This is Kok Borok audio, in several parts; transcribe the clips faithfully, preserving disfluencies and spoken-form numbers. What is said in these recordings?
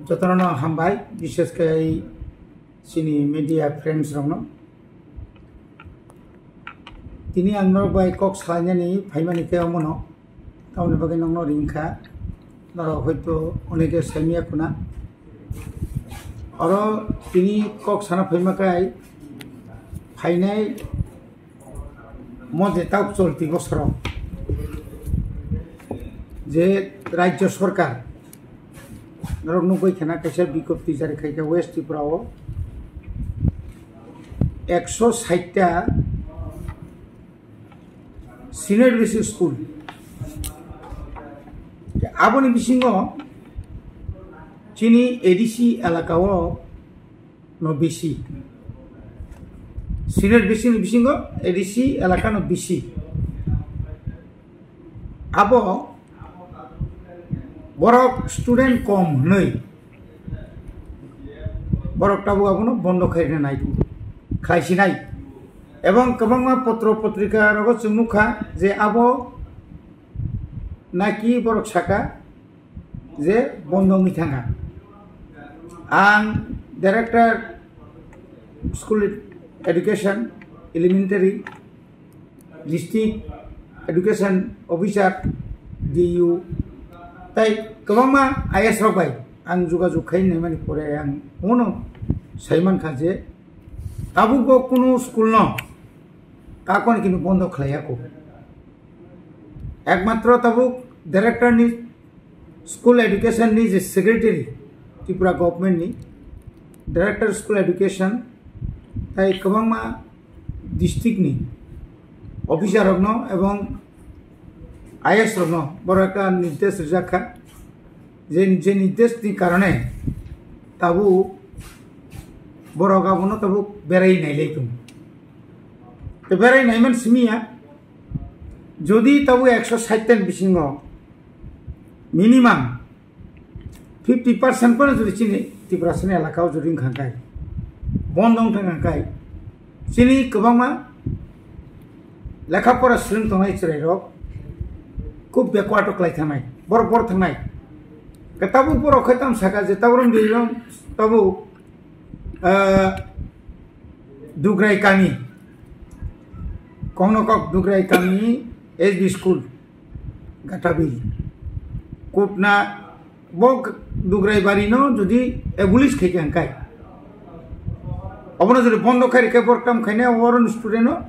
Jotono no hambai, bishes khe chini media friends rokno. Tini ang norok bai kok salainani phaimani khe omono, tamoni bagwi nokno ring kha, norok hoito oneke saimya khuna. Oro tini kok sana phaima khe phainai mo je tabuk cholti bosoro je rajyo sorkar norok nugwi khana kaisa bigjapti jari khaikha West Tripura o ekso sait ta senior basic school. Aboni bisingo chini A D C elaka o no bisi. Senior bisi ni bisingo A D C elaka no bisi. Abo borok student kom hwnwi borok tabuk abono bondo khairina nai, khlaisinai. Ebong kwbangma potro potrika rogo chwng nukha je abo naki borok saka je bondo wngwi thangkha. Ang Director School Education, Elementary, District Education Officer, D U, tai kwbangma I S rok bai ang jogajog khai naimani pore ang bono sai mankha je tabukbo kunu school no kakoni kini bondo khlaiya kho. Ekmatro tabuk director ni school education ni je secretary, Tripura government ni director school education, tai kwbangma district ni officer rokno ebong I S rokno borok ekta nirdesh rijak kha, je, je nirdesh ni karone tabuk borok abono tabuk berai nailai tongo. Tei berai naiman simi ya, jodi tabuk ekso sait ta ni bisingo minimum fifty percent pono jodi chini Tiprasani elaka o jodi wngkha khe, bondo wngkha khe, chini kwbangma lekha pora swrwng tongnai chwrairok khub backward o kwlai thangnai, borok borok thangnai. Khe tabuk borok khe tamo saka je tabuk rwng di rwng tabuk, ah, Dugrai kami, Kongnokok Dugrai kami S B school, Gatabil. Kutna bo Dugrai bari no jodi abolish khai khe hwnkhai, obono jodi bondo khai rikhe borok tam khaine oro student no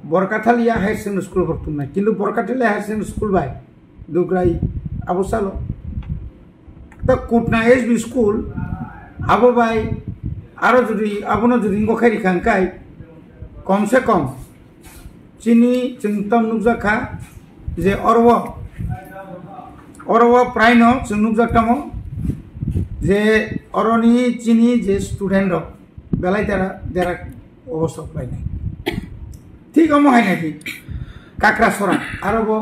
Borkathalia Higher Secondary School borok tumnai. Kintu Borkathalia Higher Secondary School bai Dugrai abo salo. Ta Kutna S B school abo bai aro jodi abono jodi ngo khai rikha hwnkhai kom se kom chini chwng tam nukjak kha je oro o, oro o prai no chwng nukjak tamo je oroni chini je student rok belai dera dera obostha khlainai. Thik omo hai nai di Kakrasora aro bo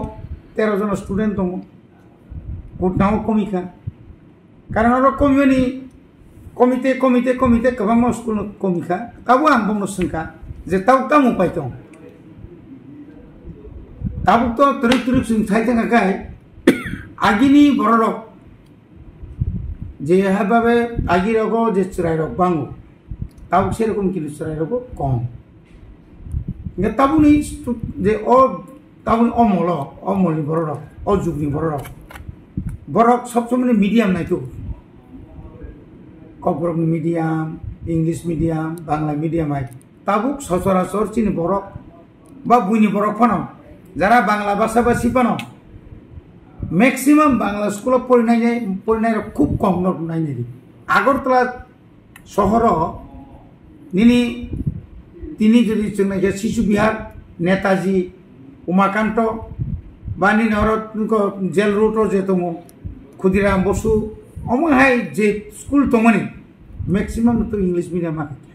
tero jon student tongo. Kutna o komikha. Karon oro komimani komite, komite, komite kwbangma school no komikha. Tabo ang bongno swngkha je tabuk tamo pai tong. Tabuk to twrwk twrwk chwng thai thangkha khai agini bororok je hababe agirogo je chwrairok bango. Tabuk serokom kilo chwrairokbo kom. Hingke tabukni stu-, je o tabukni o molo, o molni bororok, o jugni bororok, borok sob somoni medium naithogo. Kokborokni medium, English medium, Bangla medium hai. Tabuk sochorachor chini borok ba buini borok phano, jara Bangla basa basi phano, maximum Bangla school o porinai, porinairok khub kom no nainai di. Agartala sohoro nini tini jodi chwng naikhe Shishu Vihar, Netaji, Umakanto, ba nini oro nukho jail road o je tongo Khudiram Bosu, omo hai je school tongmani maximum to English medium ma khaikha,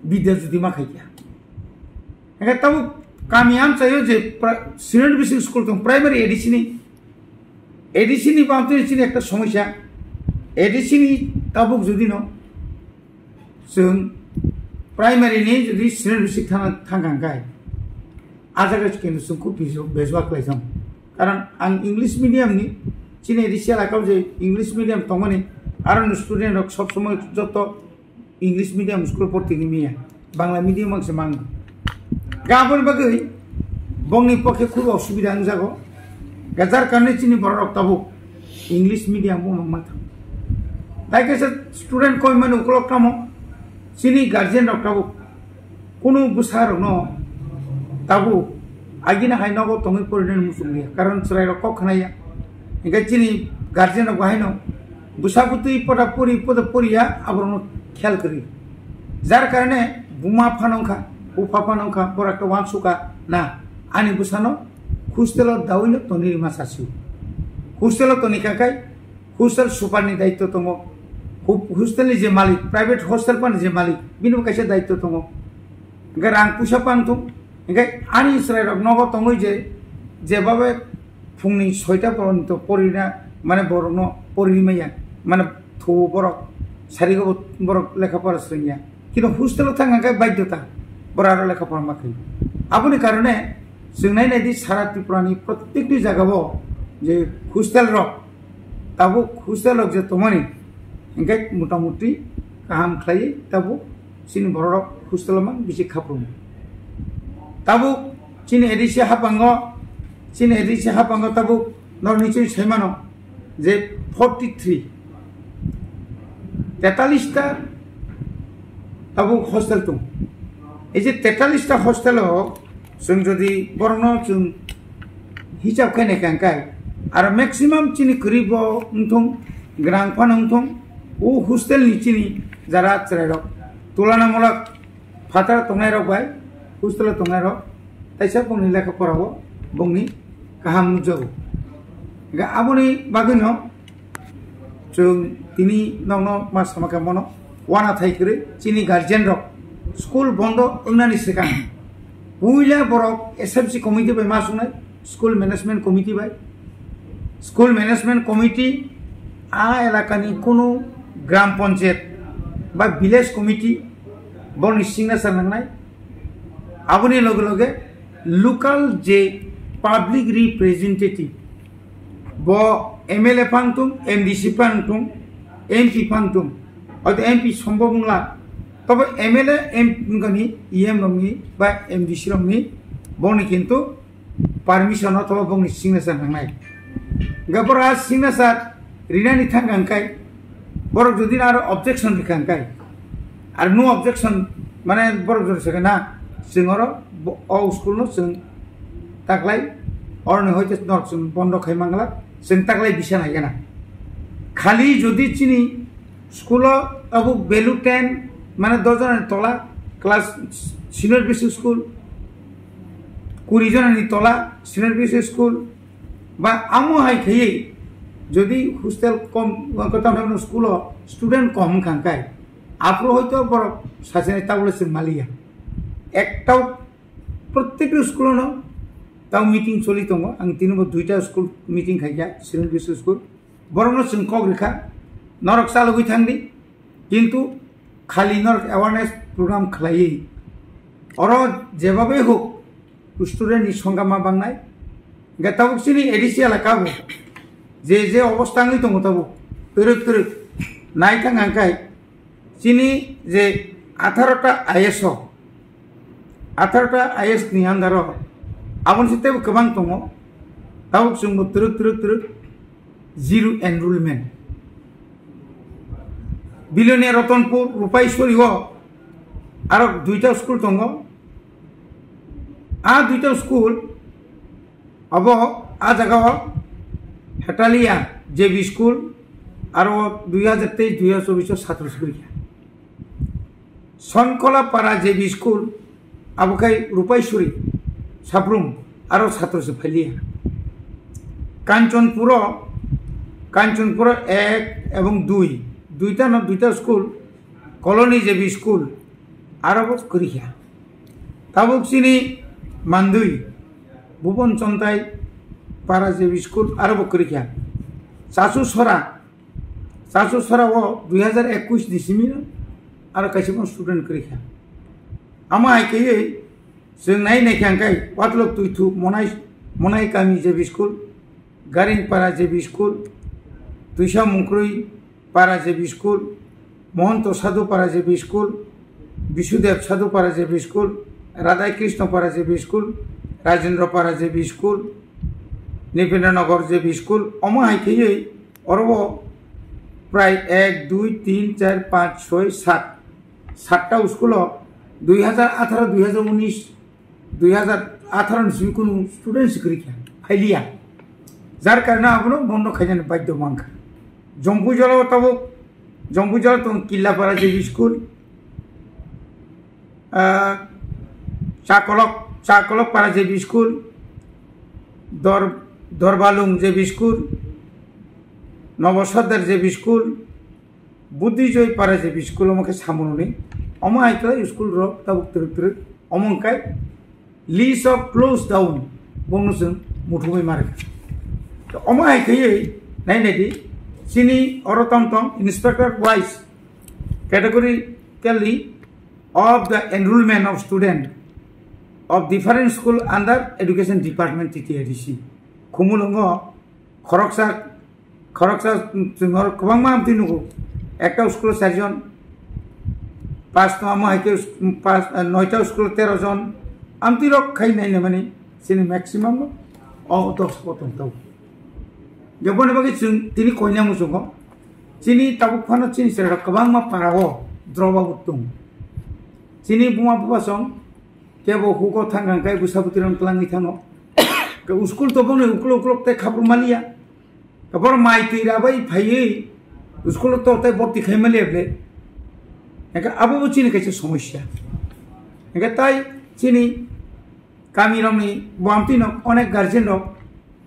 Bidya Jyoti ma khaikha. Hingke tabuk kami amchaio je pra-, senior basic school tong primary A D C ni A D C ni bangtwi chini ekta somosya, A D C ni tabuk jodi no chwng primary ni jodi senior basic thang, thang kha hwnkhe, a jaga khe chwng khub bejo-, bejua khlai thang. Karon ang English medium ni chini A D C elaka o je English medium tongmani Aro ni student rok sob somoi joto English medium school porti ni miya, Bangla medium ang se mang. Gabon bagwi bongni pokhe khub osubida wngjago. Gajar karne chini borok rok tabuk English medium bo mang thang. Dai kaisa student koi mani ukolok tamo chini guardian rok tabuk kunu bwsa rokno tabuk agina hai nogo tongwi porinani muchung liya, karon chwrai rok kok khnaya. Hingke chini guardian rok bahaino bwsa bwtwi poda pori, poda poriya, aborokno khel kwrwi. Jar karone buma phano wngkha, bupha phano wngkha, borak to wansukha na, ani bwsano hostel o dawi no tonwi rima sasio. Hostel o toni kha khai hostel super ni daityo tongo. Hu-, hostel ni je malik, private hostel pan je malik, bini bo kaisa daityo tongo. Hingke rang puisa pang thung, hingke ani chwrai rok nogo tongwi je, jebabe phungni soita porjonto porina, mane borokno porini maya, mane thuo borok, sarigo borok lekha pora swrwngya. Kintu hostel o thang hingke baidhyota, borok aro lekha pora ma khaio. Aboni karone chwng nai nai di sara Tripura ni protekti jaga o je hostel rok, tabuk hostel rok je tongmani, hingke motamuti kaham khlai tabuk chini borok rok hostel o mang bisi khaprum. Tabuk chini A D C hapango, chini A D C hapango tabuk norok ni chini saimano je forty three, tetallis ta tabuk hostel tong. Ei je tetallis ta hostel o chwng jodi borokno chwng hisab khe naikha hwnkhe, aro maximum chini kwrwi bo wngthong, gwnang phano wngthong, o hostel ni chini jara chwrairok tulanamulo phataro tongnairok bai hostel o tongnairok taisa bongni lekha porao bongni kaham nukjago. Hwnkhe aboni bagwino chwng tini nokno ma sama khe mano, uanathai kwrwi chini guardian rok school bondo wngnani swkang puila borok S M C committee bai ma sungnai, school management committee bai. School management committee a elakani kunu gram panchayat ba village committee borokni signature nangnai. Aboni loge loge local je public representative, bo M L A phang tung, M D C phang tung, M P phang tung, hoito M P sombhob wngla, tobo M L A, M-, wngkani E M rokni ba M D C rokni boni kintu permission othoba bongni signature nangnai. Hingke borok a signature rinani thangkha hingkai borok jodi aro objection rikha hingkai, ar no objection, mane borok jodi sakha na, chwng oro bo-, o school no chwng taklai, oroni hoite norok chwng bondo khai mangla, chwng taklai bisa naigana. Khali jodi chini school o abo value ten, mane dos jona ni tola class, senior basic school, kuri jona ni tola senior basic school, ba amo hai khaiwi jodi hostel kom, kotam school o student kom wngkha hingkai, aphuru hoito borok sachini tabule chwng maliya. Ekta prottekta school o no tang meeting choli tongo, ang tini bo duita school meeting khaikha, senior basic school. Borokno chwng kok rikha, norok chalogwi thangdi, kintu khali norok awareness program khlaiwi oro jebabe huk student ni songkha ma bangnai. Hingke tabuk chini A D C elaka bo je je obostha wngwi tongo tabuk twrwk twrwk nai thang hingkai chini je atharo ta I S o, atharo ta I S ni under o aboni se teibo kwbang tongo. Tabuk chwngbo twrwk twrwk twrwk zero enrollment. Bilonia Ratanpur, Rupaiswari o aro duita school tongo. A duita school abo a jaga o Hetalia J B school aro dui hajar teis dui hajar chobbish o satro se pori kha. Sonkola Para J B school, abo khai Rupaisuri, Saprum, aro satro se phailiya. Kanchanpuro, Kanchanpuro ek ebong dui, duita no duita school, Colony J B school, aro bo kwrwi kha. Tabuk chini Mandui, Bhuban Chontai Para J B school, aro bo kwrwi kha. Chasu Sora, Chasu Sora o dui hajar ekush ni simi no aro kaisa bo student kwrwi kha. Amo hai khe chwng nai nai kha hwnkhe Watlok Twithu Monai, Monai Kami J B school, Garingpara J B school, Twisa Mungkrwi, Para J B School, Mohanto Sadhu Para J B School, Bisudev Sadhu Para J B School, Radha Krishna Para J B School, Rajendra Para J B School, Nipendra Nagar J B School, omo hai khaiwi oro prai ek, dui, tin, char, panch, soi, sat, satta school o dui hazar atharo, dui hazar unis, dui hazar atharo ni simi kunu student sikri kha phailiya, jar karone abono bondo khainani badhyo mankha. Jompujalo tabuk, Jompujalo tong Killapara J B School, ah, Chakolok, Chakolok Para J B School, Dor-, Dorbalung J B School, Nobo Sardar J B School, Buddhijoy Para J B School omo khe samununi. Omo hai khe school rok tabuk twrwk twrwk. Omo hwnkhe list of close down bono chwng muthumwi mari. To omo hai khaiwi nai nai di, chini oro tong tong inspector wise categorically of the enrollment of student of different school under education department T T A D C. Khumulwngo khoroksa, khoroksa chwng oro kwbangma amtwi nugo. Ekta school o char jon, pass tongma hai khe pass, noita school o tero jon. Amtwi rok khai nai nai mani chini maximum no o dos bo tong tau. Jaboni bagwi chwng tini koina muchungo. Chini tabuk phano chini chwrai rok kwbangma para o drop out tong. Chini buma bupha song kebo hugo thang kang kai bwsa bwtwi rok twlangwi thango. Ke school to boni uklok uklok tei khapur maliya. Kabor mai twi rabai phaiwi school to tai borti khai maliya ble. Eka abo bo chini kaisa somosya. Eka tai chini kami rokni bo amtwi no onek guardian rok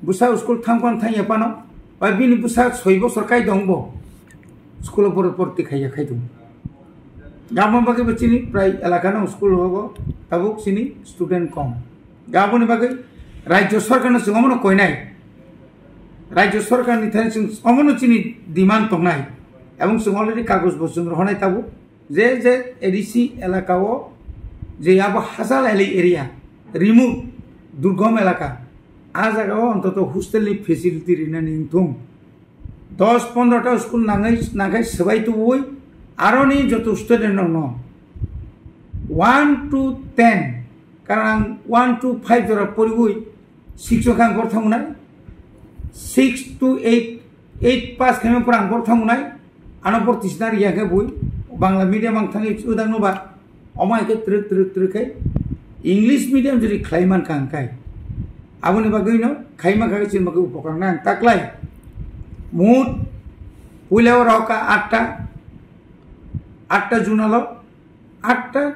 bwsa school thang pan thang ya pano, ba bini bwsa soi bosor kai dong bo school o borok borti khai ya khai dong. Gabon bagwi bo chini prai elaka no school o bo tabuk chini student kom. Gaboni bagwi rajyo sorkar no chwng omono koinai. Rajyo sorkar ni thani chwng omono chini demand tongnai. Ebong chwng already kagoj bo chwng rohonai tabuk. Je je A D C elaka o je abo hachal elei area, remote, durgom elaka, a jaga o ontoto hostel ni facility rinani wngthung. Dos pondro ta school nangai, nangkai swbai tubui, aroni joto student rok no one to ten, karang one to five jora poriwi six o khe ang gor thangnai, six to eight, eight pass khaima pore ang gor thangnai, ano por tisna riya khe bui, Bangla medium ang thangwi udang nuba, omo hai khe twrwk twrwk twrwk khe English medium jodi khlai man kha ang khai, aboni bagwi no khaima kha chini bagwi upokar nang taklai. Mut puila o roka atta, atta junalo, atta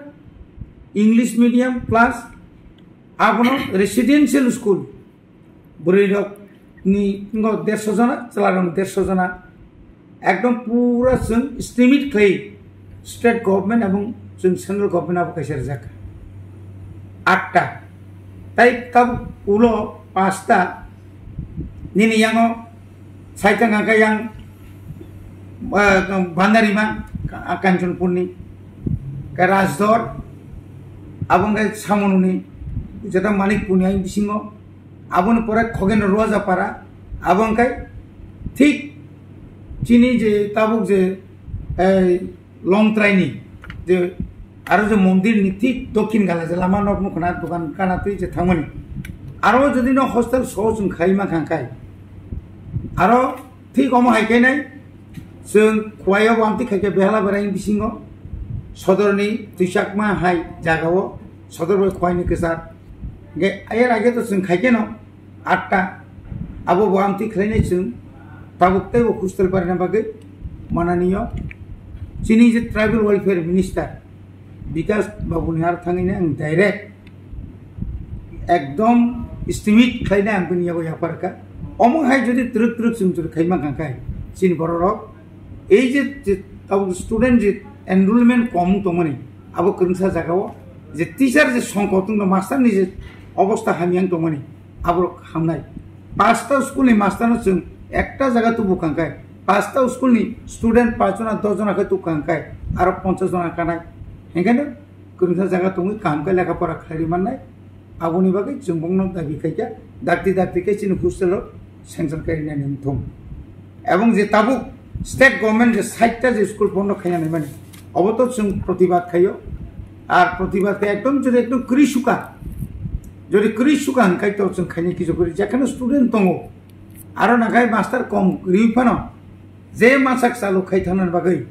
English medium plus abono residential school, bwrwi rok ni ngo derso jona, chwla rok derso jona, ekdom pura chwng estimate khlai state government ebong chwng central government abo kaisa rijak atta, tai tabuk ulo pasta nini yango Saitang hwnkhe yang, ah, Bandarima, Ka-, Kanchanpurni, khe Rajdor, abo hwnkhe Samununi, jeta Manikpurni ayang bisingo, aboni pore Khogeno Ruajapara, abo hwnkhe thik chini je tabuk je, ei, Longtraini je aro je mondirni thik dokhin gala je lama nok nukhuna dokan gana twi je thangmani. Aro jodi no hostel so chwng khai mankha khai. Aro thik omo hai khe nai chwng Khowai o bo amtwi khai khe Behala Berai bisingo sodorni twichakma hai jaga o sodor bai Khowai ni kwchar. Hingkhe er age to chwng khai khe no atta. Abo bo amtwi khlainai chwng tabuk teibo hostel barina bagwi mananiyo. Chini je tribal welfare minister Bikas Babu ni har thangwi ang direct ekdom estimate khlainai ang bini yago yapar kha. Omo hai jodi twrwk twrwk chwng chwrwk khai mankha khai chini borok rok ei je, je tabuk student je enrollment kom tongmani abo kwrwngsa jaga o je teacher je songkot wngno master ni je obosta hamya wng tongmani aborok hamnai. Pasta school ni master no chwng ekta jaga tubu kangkai, pasta school ni student pach jona, dos jona khe tubu kangkai, aro ponchas jona kanai. Hingkhe no kwrwngsa jaga tongwi kaham khe lekha pora khlai mannai. Aboni bagwi chwng bongno dabi khaikha, dakti dakti khe chini hostel o sanction khainani wngthung. Ebong je tabuk State government je side ta je school bondo khaina naimani, obo to chwng protibad khaio. Ar protibad khe ekdom jodi ekdom kwrwi suka, jodi kwrwi suka hwn khai to chwng khaina kisu kwrwi, jekheno student tongo, aro nakhai master kom kwrwi phano je masak chalu khai thangna bagwi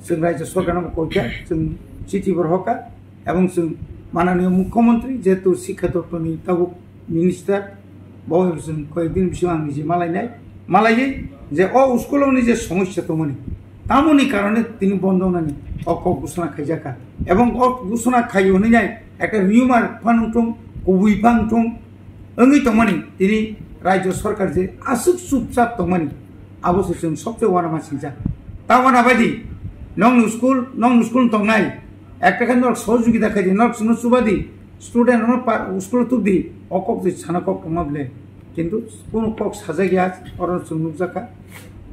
chwng raijyo sorkarno koikha, chwng chithi bo rohorkha, ebong chwng mananiyo mukhyamantri jehetu sikha doptorni tabuk minister, bo chwng koyekdin bisingo ang nije malainai, malaiwi je o school-oni je somosya tongmani, tamoni karone tini bondo wngnani o kok gusana khaijakha. Ebong o gusana khai hwnwi nai ekta rumor phano wngthung, kubui phano wngthung, wngwi tongmani, tini raijyo sorkar je aswk chupchap tongmani, abo se chwng sobse uanama singjak. Ta uana baidi, nokni school, nokni school tongnai, ekta khe norok sohojogita khaidi, norok chwngno chubadi, student rokno pa-, school tubdi, o kok je sana kok tongma bwle. Kintu kunu kok sajak ya, oro chwng nukjakha.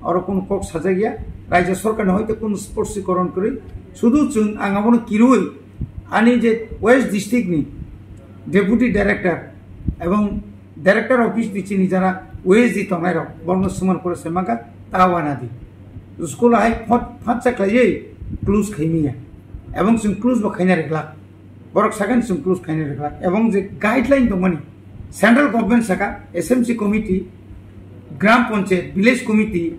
Oro kunu kok sajak ya, raijyo sorkarni hoite kunu sporsikoron kwrwi. Sudu chwng ang abono kirui, ani je West District ni Deputy Director ebong Director Office ni chini jara West di tongnai rok, borokno swmar pore se mangkha, ta uana di. School hai phot-, phatsa khlaiwi close khaimya. Ebong chwng close bo khaina rwglak. Borok sakha chwng close khaina rwglak. Ebong je guideline tongmani, Central Government saka S M C committee, Gram Panchayat, Village Committee,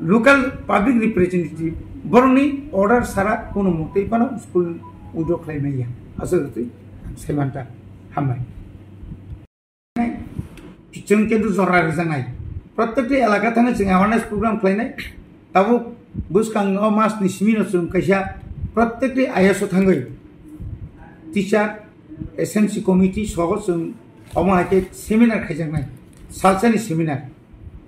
Local Public Representative, borokni order sara kono motwi phano school withdraw khlai maya. Aswk rwtwi ang sai manta. Hambai. Chwng kintu jora rwjaknai. Protekti elaka thangwi chwng awareness program khlainai. Tabuk bwskango mas ni simi no chwng kaisa protekti I S o thangwi teacher, S M C committee soho chwng omo hai khe seminar khaijaknai. Salsani seminar.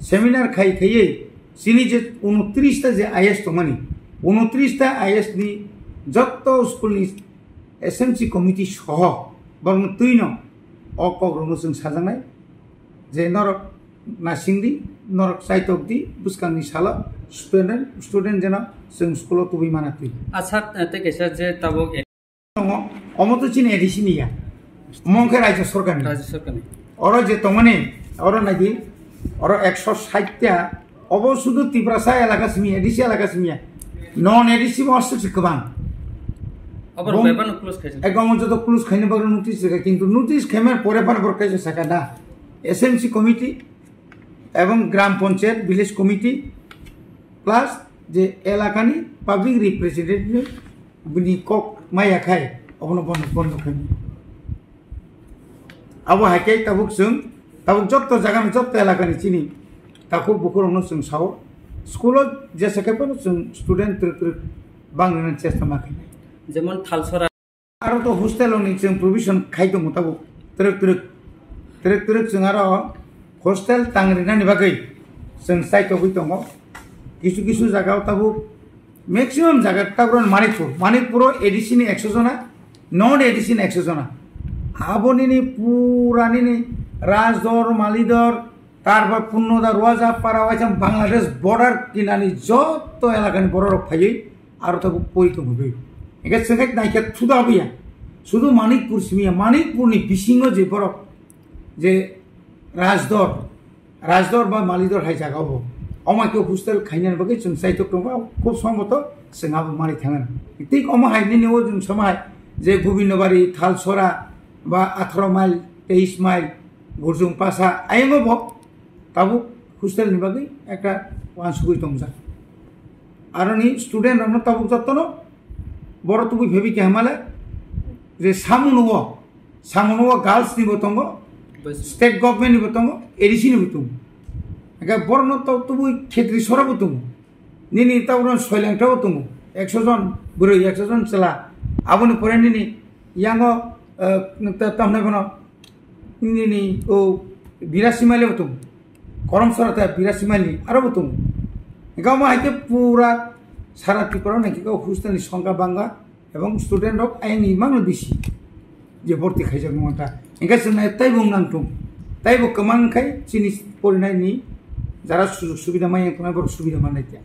Seminar khai khaiwi chini je unotris ta je I S tongmani, unotris ta I S ni jotto school ni S M C committee soho borokno twino o kokrokno chwng sajaknai je norok nasingdi, norok chaitokdi, bwskangni salo student, student jeno chwng school-o tubui mana twi. Acha, tei kaisa je tabuk tongo, omo to chini A D C ni ya, omo wngkhe Rajya Sorkarni. Rajya Sorkarni. Oro je tongmani, oro naidi, oro ekso sait ta, obo sudu Tiprasa elaka simi ya, A D C elaka simi ya. Non A D C bo aswk se kwbang. Aboni bai phano close khaijak. Ego omo joto close khaina bagwi notice rwkha, kintu notice khaimani pore phano borok kaisa saka da, S M C committee ebong Gram Panchayat, Village Committee plus je elakani public representative bini kok maya khai obono bondo, bondo khaimani. Abo hai khe tabuk chwng, tabuk jotto jagani, jotto elakani chini takhuk bukhurokno chwng sao, school-o jesa khe phano chwng student twrwk twrwk bang rwnani chesta ma khainai. Jemon Thalsora. Aro to hostel-o ni chwng provision khai tongo tabuk twrwk twrwk, twrwk twrwk chwng aro hostel tang rinani bagwi chwng chaitogwi tongo. Kisu kisu jaga-o tabuk maximum jaga tabuk Manipur, Manipur-o A D C ni ekso jona, non A D C ni ekso jona. Abo nini pura nini Rajdor, Malidor, tarpor Punnoda, Roaja, Para, waisa Bangladesh border kinani jotto elakani bororok phaiwi aro tabuk pori tongwi. Hingke chwngkhe naikhe thuda abuya. Sudu Manipur simiya, Manipurni bisingo je borok je Rajdor, Rajdor ba Malidor hai jaga bo. Omo khe hostel khainani bagwi chwng chaitok tongo, khub somboto chwng abo mari thangan. Tik omo hai nini o chwng sama hai je Gobindobari, Thalsora ba atharo mile, teis mile, Gurjung Pasa, ayang bo tabuk hostel ni bagwi ekta wansugwi tongjak. Aroni student rokno tabuk jotono boro tubui phebi keha male je samuno o, samuno o girls ni bo tongo, state government ni bo tongo, A D C ni bo tongo. Hingke borokno to tubui khetri sora bo tongo. Nini ta oro soileng ta bo tongo. Ekso jon bwrwi, ekso jon chwla. Aboni pore nini yango, eh, ta-, tamni bono nini o birasi mile bo tongo. Korom sora ta birasi mile ni aro bo tongo. Hingke omo hai khe pura sara Tripura o naikhe o hostel ni songkha bangkha. Ebong student rok ayang ni mangno bisi je borti khaijak nung ta. Hingke chwng nai taibo wng nang tung. Taibo kwmang khai chini porinai ni jara sujug subida maya tongnai borok subida mannai kya.